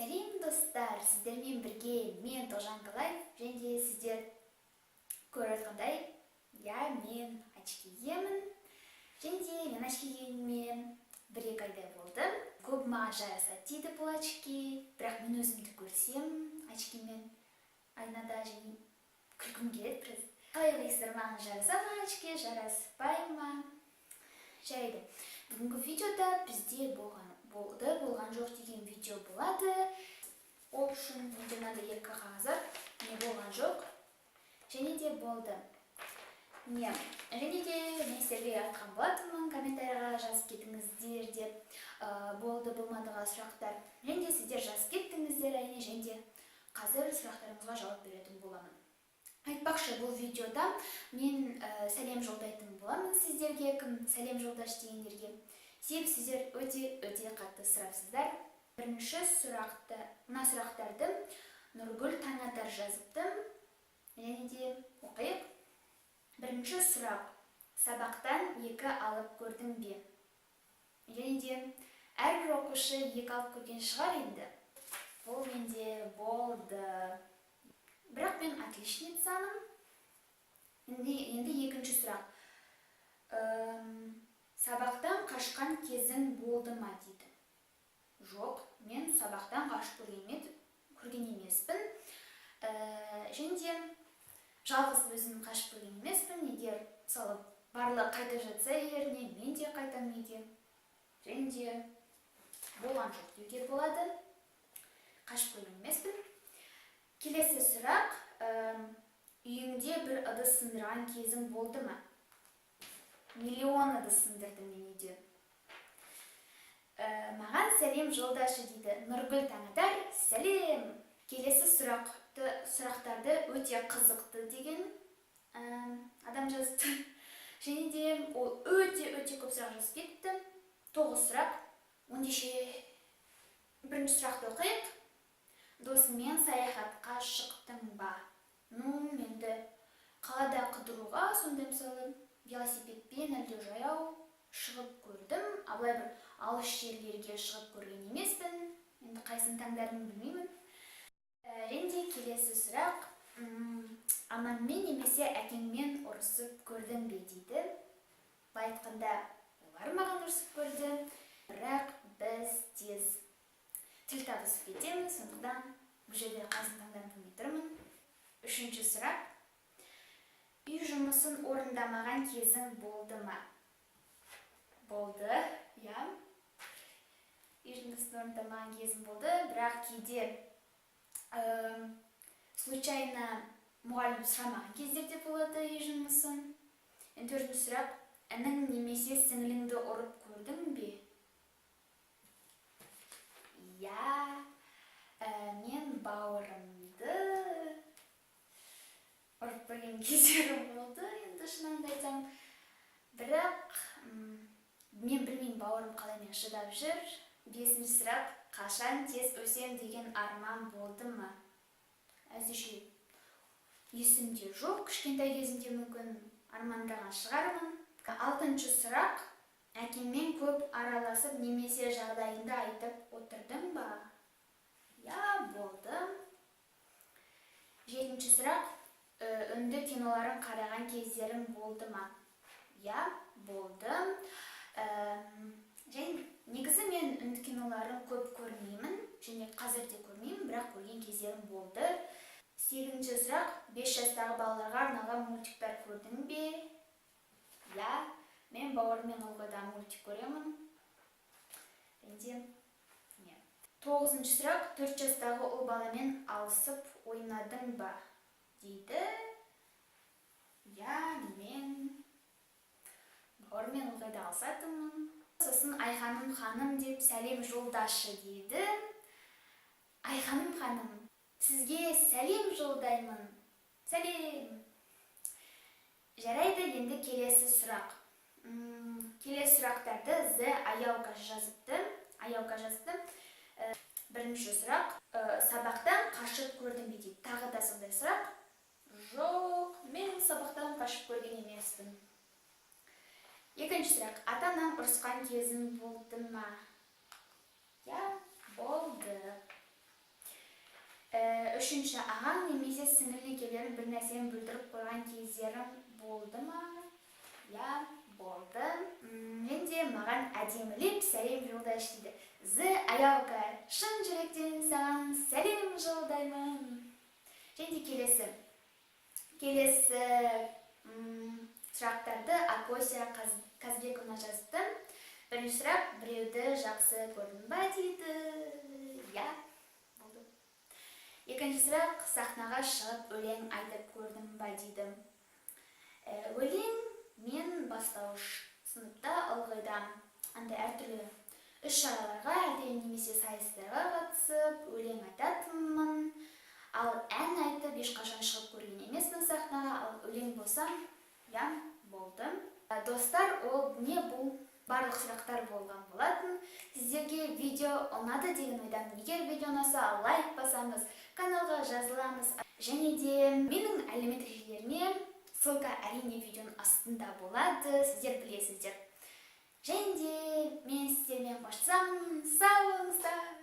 Сәлем, достар! Сіздермен бірге мен, Тоғжан Калаев, және де сіздер көріп жатқандай, иә, мен очки киемін. Және де мен очки кигеніме 1-2 айдай болды. Көп маған жарасады дейді бұл очки, бірақ мен өзімді көрсем очкимен айнада және күлкім келеді біраз. Қалай ойлайсыздар, маған жараса ма очки, жараспай ма? Жарайды, бүгінгі видеода бізде болған болды, болған жоқ деген видео болады. Ол үшін менде мынандай екі қағаз бар: не болған жоқ және де болды. Не және де мен сіздерге айтқан болатынмын, комментарийға жазып кетіңіздер деп, болды, болмадыға сұрақтар. Және де сіздер жазып кеттіңіздер, әрине, және де қазір сұрақтарыңызға жауап беретін боламын. Айтпақшы, бұл видеода мен сәлем жолдайтын боламын сіздерге, кім сәлем жолдашы дегендерге, себебі сіздер өте өте қатты сұрапсыздар. Бірінші сұрақты, мына сұрақтарды Нұргүл Таңатар жазыпты, және де оқиық. Бірінші сұрақ: сабақтан екі алып көрдің бе? Және де әрбір оқушы екі алып көрген шығар енді. Бұл менде болды, бірақ мен отличницамын. Енді екінші сұрақ. Сабақтан қашқан кезің болды ма дейді. Жоқ, мен сабақтан қашып көрген емеспін. Және де жалғыз өзім қашып көрген емеспін. Егер, мысалы, барлығы қайтып жатса үйлеріне, мен де қайтамын үйге. Және де болған жоқ деуге болады, қашып көрген емеспін. Келесі сұрақ: үйіңде бір ыдыс сындырған кезің болды ма? Миллион ыдыс сындырдым мен үйде. Маған сәлем жолдашы дейді Нұргүл Таңатар. Сәлем! Келесі сұрақтарды өте қызықты деген адам жазды, және де ол өте өте көп сұрақ жазып кетті, тоғыз сұрақ. Ендеше бірінші сұрақты оқиық. Досыңмен саяхатқа шықтың ба? Ну, енді қалада қыдыруға сондай, мысалы, велосипедпен әлде жаяу шығып көрдім, а былай бір алыс жерлерге шығып көрген емеспін. Енді қайсысын таңдарымды білмеймін. Және де келесі сұрақ: анаңмен немесе әкеңмен ұрысып көрдің бе дейді. Былай айтқанда, олар маған ұрысып көрді, бірақ біз тез тіл табысып кетеміз, сондықтан бұл жерде қайсысын таңдарымды білмей тұрмын. Үшінші сұрақ: үй жұмысын орындамаған кезің болды ма? Болды, иә, үй жұмысын орындамаған кезім болды, бірақ кейде случайно мұғалім сұрамаған кездер де болады үй жұмысын. Енді төртінші сұрақ: інің немесе сіңліңді ұрып көрдің бе? Иә, мен бауырымды ұрып көрген кездерім болды енді, шынымды айтсам. Бірақ мен білмеймін, бауырым қалай мен шыдап жүр. Бесінші сұрақ: қашан тез өсем деген арман болды ма? Әзірше есімде жоқ, кішкентай кезімде мүмкін армандаған шығармын. Алтыншы сұрақ: әкеңмен көп араласып немесе жағдайыңды айтып отырдың ба? Иә, болды. Жетінші сұрақ: үнді киноларын қараған кездерің болды ма? Иә, болды. Және негізі мен үнді киноларын көп көрмеймін және қазір де көрмеймін, бірақ көрген кездерім болды. Сегізінші сұрақ: 5 жастағы балаларға арналған мультиктер көрдің бе? Иә, мен бауырыммен ылғи мультик көремін. Және де не, тоғызыншы сұрақ: 4 жастағы ұл баламен алысып ойнадың ба дейді. Иә, мен бауырыммен ылғи да алысатынмын. Сосын Айханым ханым деп сәлем жолдашы дейді. Айханым ханым, сізге сәлем жолдаймын, сәлем! Жарайды, енді келесі сұрақ. Келесі сұрақтарды З Аяука жазыпты, Аяука жазыпты. Бірінші сұрақ: сабақтан қашып көрдің бе дейді. Тағы да сондай сұрақ. Жоқ, мен сабақтан қашып көрген емеспін. Екінші сұрақ: ата анаң ұрысқан кезің болды ма? Иә, болды. Үшінші: ағаң немесе сіңілің, екеулерің бір нәрсені бүлдіріп қойған кездерің болды ма? Иә, болды. Мен де маған әдемілеп сәлем жолдайшы дейді З Аяука. Шын жүректен саған сәлем жолдаймын. Және де келесі сұрақтарды Акося Казбековна жазыпты. Бірінші сұрақ: біреуді жақсы көрдің ба дейді. Иә, болды. Екінші сұрақ: сахнаға шығып өлең айтып көрдің ба дейді. Өлең мен бастауыш сыныпта ылғида андай әртүрлі іс шараларға әртүрлі немесе сайыстарға қатысып, өлең айтатынмын. Ал ән айтып ешқашан шығып көрген емеспін сахнаға. Ал өлең болса, иә, болды. Достар, ол не, бұл барлық сұрақтар болған болатын. Сіздерге видео ұнады деген ойдамын. Егер видео ұнаса, лайк басамыз, каналға жазыламыз және де менің әлеуметтік желілеріме ссылка, әрине, видеоның астында болады, сіздер білесіздер. Және де мен сіздермен қоштасамын. Сау болыңыздар!